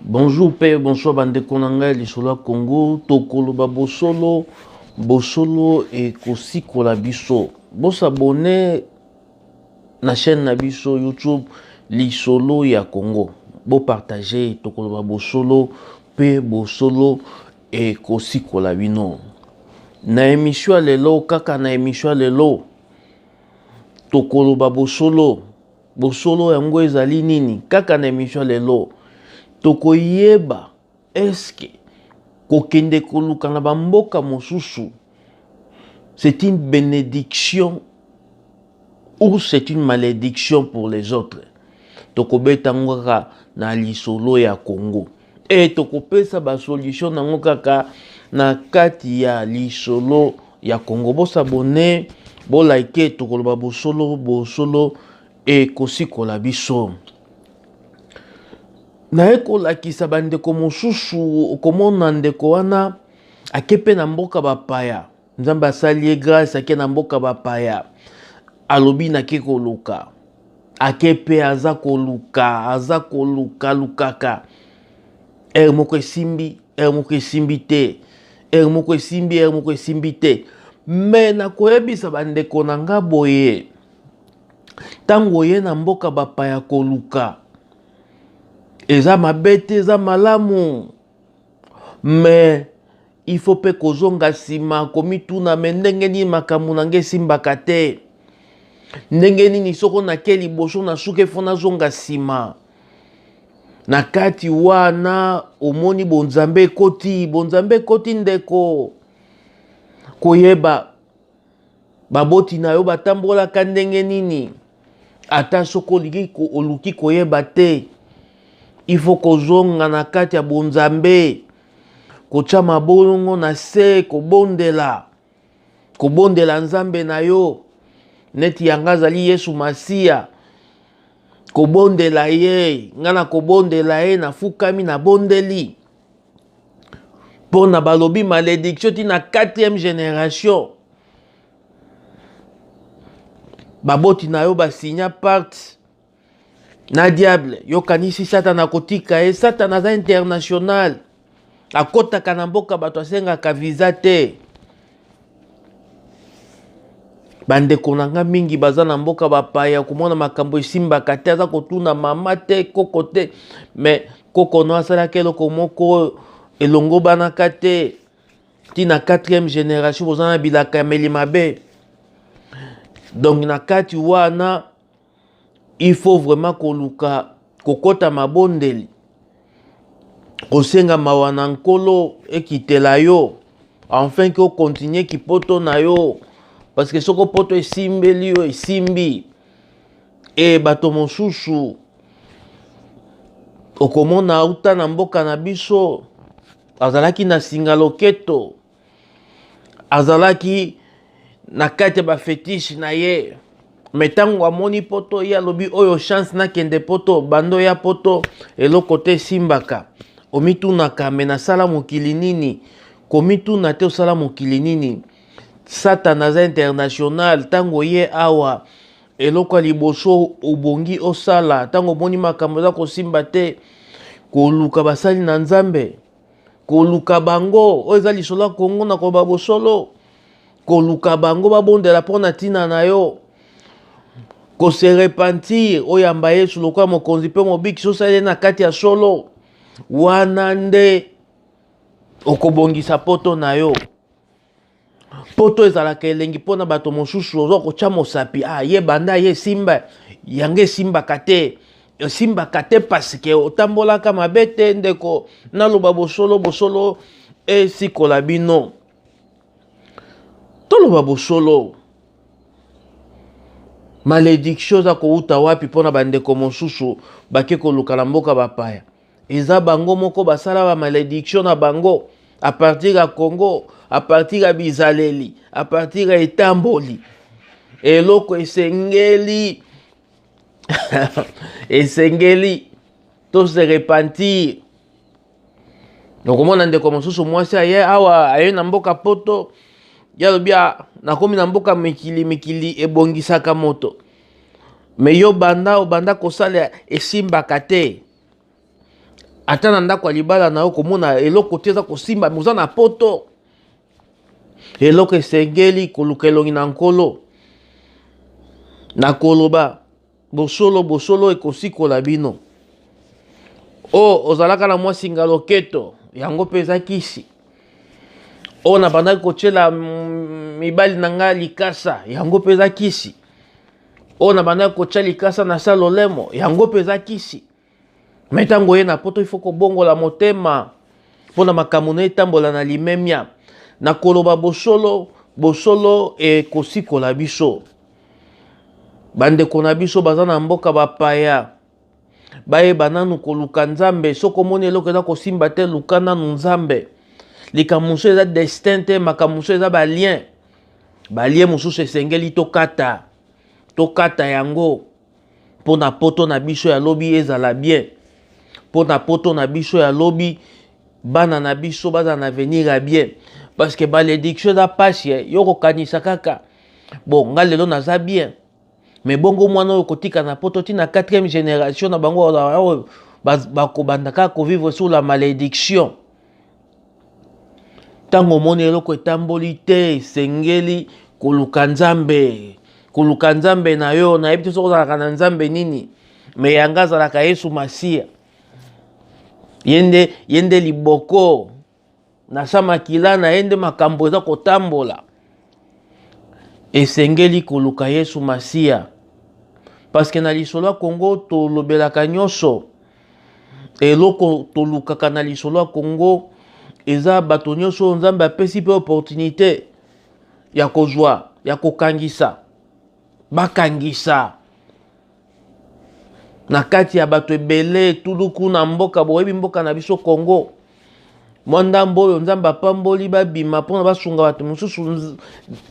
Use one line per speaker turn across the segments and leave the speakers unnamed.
Bonjour pe bonsoir bandeko na ngai lisolo ya Congo tokoloba bosolo bosolo ekosikola biso bosabone na chaîne na biso YouTube lisolo ya Congo bopartage tokoloba bosolo pe bosolo ekosikola bino na emission ya lelo kaka na emission ya lelo tokoloba bosolo Bosolo yango ezali nini? Kaka na emission ya lelo tokoyeba eske kokende koluka na bamboka mosusu c'est une bénédiction ou c'est une malédiction pour les autres. Tokobeta yango kaka na lisolo ya Congo e tokopesa basolution nango kaka na kati ya lisolo ya Congo. Bosabone, bolike, tokoloba bosolo, bosolo ekosikola biso. Naye kolakisa bandeko mosusu, okomona ndeko wana ake mpe na mboka bapaya, Nzambe asali ye grâce, ake na mboka bapaya, alobi nake koluka, ake mpe aza koluka, aza koluka lukaka, heure moko esimbi, heure moko esimbi te, heure moko esimbi, heure moko esimbi te. Me nakoyebisa bandeko na nga boye, ntango oye na mboka bapaya koluka, eza mabe te, eza malamu, me il faut mpe kozonga nsima komituna me ndenge nini makambo na ngai esimbaka te, ndenge nini soko nake liboso na suka efo nazonga nsima. Na kati wana omoni bonzambe ekoti, bonzambe ekoti ndeko, koyeba baboti na yo batambolaka ndenge nini, ata soki olingi oluki koyeba te, il faut kozonga na kati ya bonzambe, kotya mabolongo na se, kobondela, kobondela Nzambe na yo neti yanga azali Yesu Masiya, kobondela ye, nga na kobondela ye, nafukami nabondeli mpo na balobi malédiction ti na 4e génération baboti na yo basinya pacte na diable, yokanisi Satana akotika ye. Satana aza international, akotaka na mboka bato asengaka visa te. Bandeko na nga mingi baza na mboka bapaya, komona makambo esimbaka te, aza kotuna mama te, koko te, me koko no asalaka eloko moko elongobanaka te, ti na 4e génération boza na bilaka ya meli mabe. Donc na kati wana il faut vraiment koluka kokota mabondeli, kosenga mawa na Nkolo ekitela yo, enfin ke okontinue kipoto na yo, parce que soko poto esimbeli yo esimbi. E bato mosusu okomona auta na mboka na biso azalaki na singa loketo, azalaki na kati ya bafetishe na ye, me ntango amoni poto ye alobi oyo chance nakende poto, bando ya poto eloko te esimbaka. Omitunaka me nasala mokili nini? Komituna te osala mokili nini. Satana aza international. Ntango ye awa eloko ya liboso obongi osala ntango omoni makambo eza kosimba te, koluka basali na Nzambe, koluka bango oyo eza lisolo ya Kongo na koloba bosolo, koluka bango babondela mpo na ntina na yo, kose repentir, oyamba Yesu lokola mokonzi mpe mobikisi, osali ye na kati ya solo, wana nde okobongisa poto na yo. Poto ezalaka elengi mpo na bato mosusu, oza kotya mosapi, ah, ye banda ye esimba, yango esimbaka te, esimbaka te parce que otambolaka mabe te. Ndeko, naloba bosolo, bosolo esikola bino. Toloba bosolo, malédiction eza kowuta wapi mpo na bandeko mosusu bake koluka na mboka bapaya? Eza bango moko basala ba malédiction na bango à partir ya Congo, à partir ya bizaleli, à partir ya etamboli. Eloko esengeli esengeli to se repentir. Okomona ndeko mosusu mwasi aye awa, aye na mboka poto, ye alobi nakomi na mboka mikili, mikili ebongisaka moto, me yo banda obanda kosala esimbaka te. Ata na ndako ya libala na yo komona eloko te eza kosimba, oza na poto. Eloko esengeli koluka elongi na Nkolo na koloba bosolo, bosolo ekosikola bino. O oh, ozalaka na mwa singa loketo, yango mpe eza kisi. Oyo oh, nabandaki kotyela mibali na ngai likasa, yango mpe eza kisi. Oyo oh, nabandaki kotya likasa na sa lolemo, yango mpe eza kisi. Me ntango oye na poto, ifo kobongola motema mpo na makambo na etambola na limemia. Na koloba bosolo, bosolo ekosikola biso. Bandeko na biso baza na mboka bapaya, bayeba nanu koluka Nzambe. Soki omoni eloko eza kosimba te, luka nanu Nzambe. Likambo mosusu eza destin te, makambo mosusu eza balien, balien mosusu esengeli tokata, tokata yango mpo na poto na biso ya lobi ezala bien, mpo na poto na biso ya lobi bana na biso bazala na avenir ya bien, parce que malédiction eza pasi. Eh, yo kokanisa kaka bon, nga lelo naza bien, mais bongo mwana oyo kotika na poto ntina 4e génération na bango oyo bakobanda kaka kovivre sous la malédiction. Ntango omoni eloko etamboli te, esengeli koluka Nzambe, koluka Nzambe na yo. Nayebi te soki ozalaka na Nzambe nini, me yanga azalaka Yesu Masiya. Ye nde liboko na sa makila na ye nde makambo eza kotambola. Esengeli koluka Yesu Masiya, paske na lisolo ya Kongo tolobelaka nyonso. Eloko tolukaka na lisolo ya Kongo eza bato nyonso oyo Nzambe apesi mpe opportunité ya kozwa, ya kokangisa, bakangisa na kati ya bato ebele tuluku na mboka. Boyebi mboka na biso Kongo, mwa ndambo oyo Nzambe apamboli babima mpona basunga bato mosusu.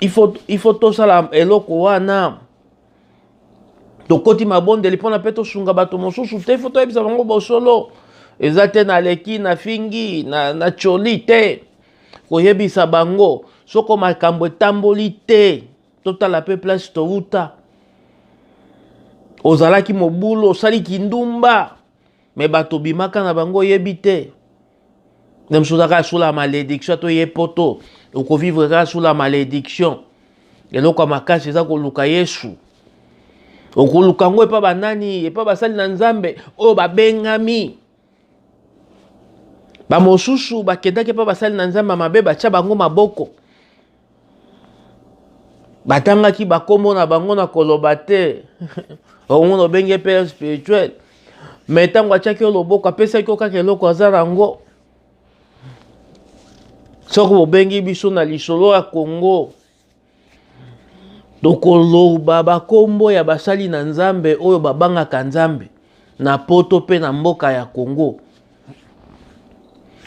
Il faut tosala eloko wana, tokoti mabondeli mpona mpe tosunga bato mosusu te. Ifo toyebisa bango bosolo, eza te naleki nafingi na choli te. Koyebisa bango soko makambo etamboli te, totala mpe place touta. Ozalaki mobulu, osali kindumba, me bato obimaka na bango oyebi te. Na mosusu ozalaka sous la malédiction, to ye poto okovivre kaka sous la malédiction. Eloko ya makasi eza koluka Yesu. Okoluka yango epa banani? Epa basali na Nzambe oyo babengami. Bamosusu bakendaki epa basali na Nzambe ya mabe, batya bango maboko, batangaki bakombo na bango na koloba te. Omona obenge père spirituel, me ntango atiaki yo loboko, apesaki yo kaka eloko aza nango. Soki bobengi biso na lisolo ya Kongo, tokoloba bakombo ya basali na Nzambe oyo babangaka Nzambe na poto mpe na mboka ya Kongo.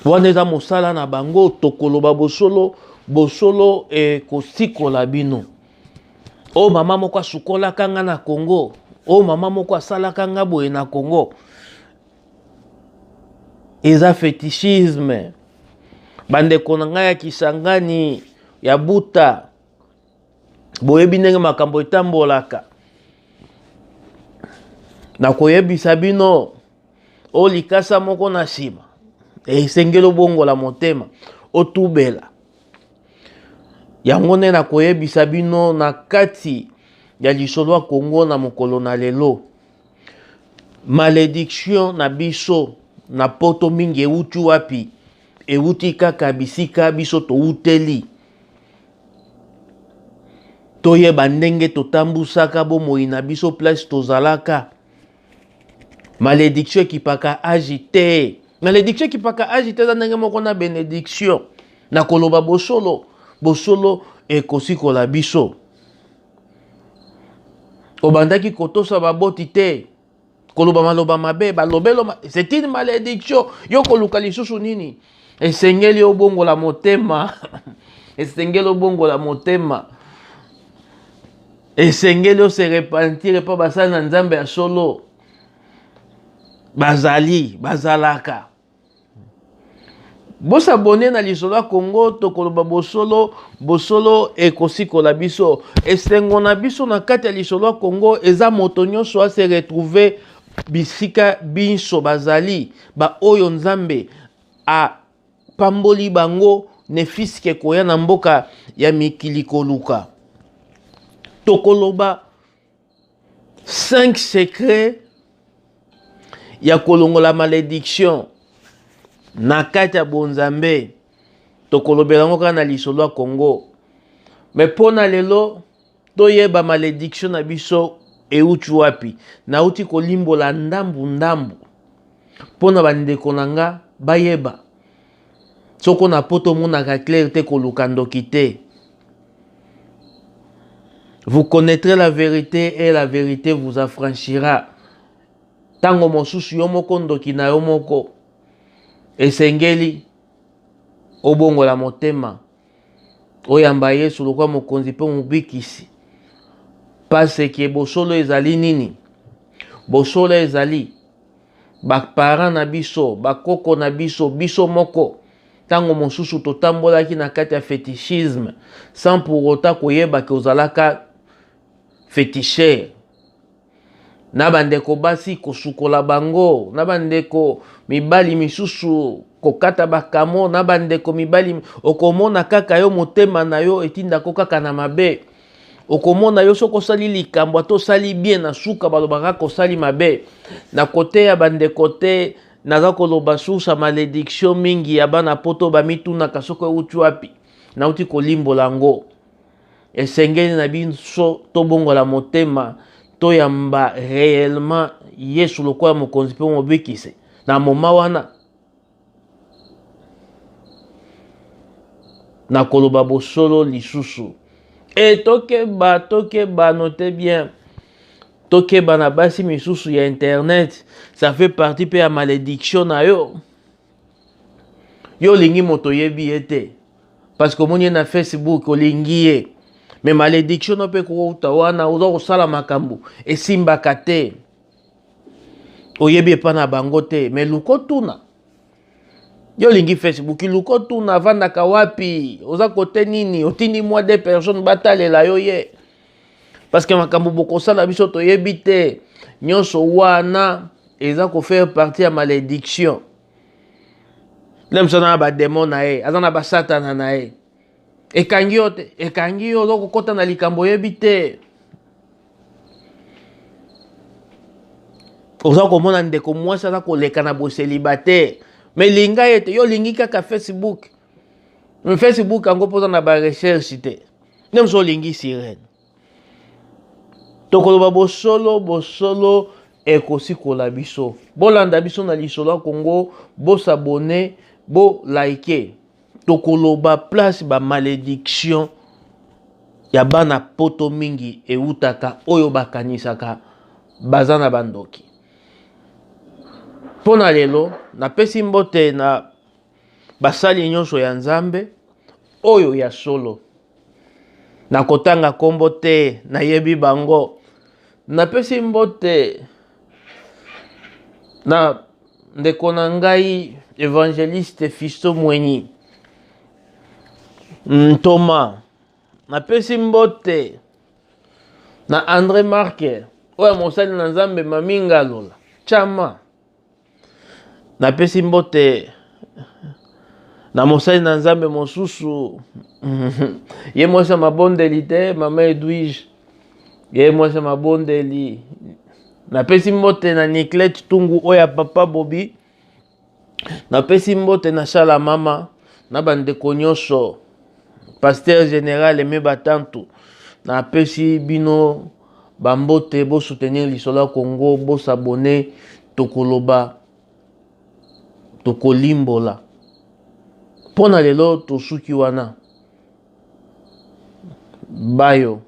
Wana eza mosala na bango. Tokoloba bosolo, bosolo ekosikola bino. Oyo mama moko asukolaka nga na Kongo, oyo mama moko asalaka nga boye na Kongo, eza fetichisme. Bandeko na ngai ya Kisangani, ya Buta, boyebi ndenge makambo etambolaka. Nakoyebisa bino oyo likasa moko na nsima, esengeli obongola motema, otubela yango. Nde nakoyebisa bino na kati ya lisolo ya Kongo na mokolo na lelo, malédiction na biso na poto mingi ewuti wapi? Ewuti kaka bisika biso towuteli. Toyeba ndenge totambusaka bomoi na biso place tozalaka. Malédiction ekipaka age te, malédiction ekipaka age te, eza ndenge moko na bénédiction. Na koloba bosolo, bosolo ekosikola biso. Obandaki kotosa baboti te, koloba maloba mabe, balobelo, c'est une malédiction. Yo koluka lisusu nini? Esengeli obongola motema, esengeli obongola motema, esengeli ose repentir epa basali na Nzambe ya solo bazali, bazalaka. Bosabone na lisolo ya Kongo, tokoloba bosolo, bosolo ekosikola biso. Esengo na biso na kati ya lisolo ya Kongo eza moto nyonso ase retrouve. bisika binso bazali, baoyo Nzambe apamboli bango ne fiske koya na mboka ya mikili koluka. Tokoloba 5 secrets ya kolongola malediction na kati ya bonzambe. Tokolobela yango kaka na lisolo ya Congo, me mpo na lelo toyeba malediction na biso euti wapi. Nauti kolimbola ndambu ndambu mpo na bandeko na nga bayeba. Soko na poto omonaka clair te, koluka ndoki te. Vous connaîtrez la vérité et la vérité vous affranchira. Tango mosusu yo moko ndoki na yo moko esengeli obongola motema, oyamba Yesu lokola mokonzi mpe mobikisi. Parce que bosolo ezali nini? Bosolo ezali ba parents na biso, bakoko na biso, biso moko ntango mosusu totambolaki na kati ya fétichisme sans pour autant koyeba ke ozalaka féticheur. Na bandeko basi kosukola bango, na bandeko mibali misusu kokata bakamo, na bandeko mibali okomona kaka yo motema na yo etindako kaka na mabe. Okomona yo soki osali likambo ata osali bien, na suka balobaka kaka osali mabe. Na kote ya bandeko te, naza koloba source ya malédiction mingi ya bana poto bamitunaka soki euti wapi. Nauti kolimbola yango. Esengeli na biso tobongola motema, toyamba réellement Yesu lokola mokonzi mpe mobikisi. Na moma wana nakoloba bosolo lisusu. E tokeba, tokeba, note bien, tokeba na basi misusu ya internet, ça fait partie mpe ya malédiction na yo. Yo olingi moto oyebi ye te, parce que omoni ye na Facebook olingi ye, mais malédiction no mpe ekouta wana. Oza kosala makambo esimbaka te, oyebi epa na bango te, mais luka otuna. Yo olingi Facebook, luka otuna avandaka wapi, oza kote nini, otindi mwa de personnes batalela yo ye, parce que makambo bokosala biso toyebi te. Nyonso wana eza kofaire partie ya malédiction. Nde mosu aza na bademon na ye, aza na basatana na ye, ekangi yo te, ekangi yo, oza kokɔta na likambo oyebi te. Oza komona ndeko mwasi aza koleka na boseliba te, me linga ye te, yo olingi kaka Facebook. Me Facebook yango mpo oza na barecherche te, nde mosu olingi sirene. Tokoloba bosolo, bosolo ekosikola biso. Bolanda biso na lisolo ya Congo, bosabone, bolike. Tokoloba place ba malédiction ya bana poto mingi eutaka, oyo bakanisaka baza na bandoki. Mpo na lelo napesi mbote na basali nyonso ya Nzambe oyo ya solo. Nakotanga kombo te, nayebi bango. Napesi mbote na ndeko na ngai évangéliste Fisto Mwenyi Ntoma. Napesi mbote na André Marke oyo mosali na Nzambe Mami Ngalola Chama. Napesi mbote na mosali na Nzambe mosusu ye mwasi ya mabondeli te, mama Edwige, ye mwasi ya mabondeli. Napesi mbote na Niclette Tungu oyo ya papa Bobi. Napesi mbote na Shala mama na bandeko nyonso, pasteur général Aimé Batantu. Napesi bino bambote, bosoutenir lisolo ya Congo, bosabone. Tokoloba, tokolimbola. Mpo na lelo tosuki wana. Bayo.